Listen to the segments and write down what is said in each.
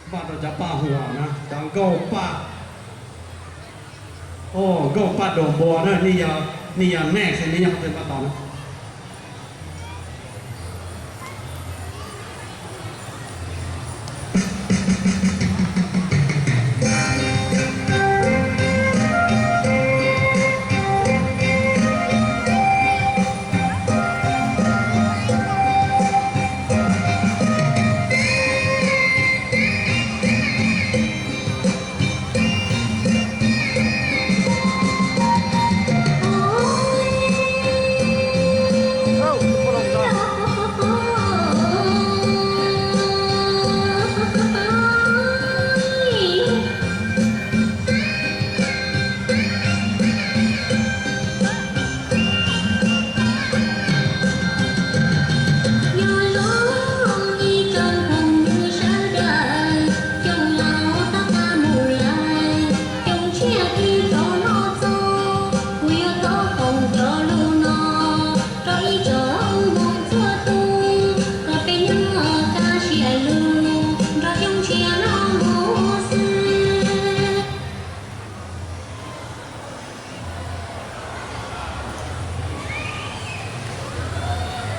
Npaj rau cov paj huam na, cov nkauj paj, nkauj paj dua npua na, nej yog next, nej yog qhov twg npaj tos na.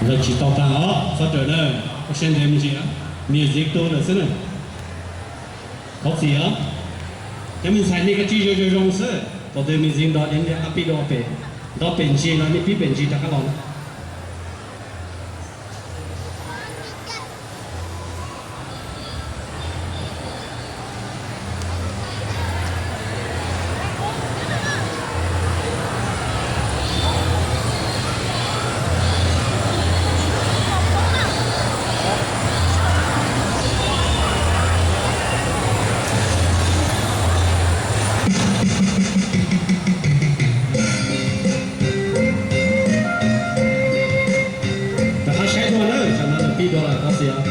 Lawv tsis tau tag os, txhob raws na, ua siab ntev me ntsis, music tu lawm xwb na. Thov txim os, cov me ntxhais nej kav tsij zoo zoo zoo xwb, thaum twg music nrov ces nej qab pib dua pem, nrov pem ntsis los nej pib pem ntsis rov qab los na. Rov qab saib dua na, tsam no lawv pib dua lawm, thov txim os.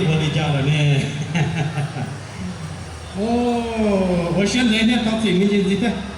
Ua li cas lawm ne? Ua siab ntev thiab, thov txim me ntsis ntxiv thiab.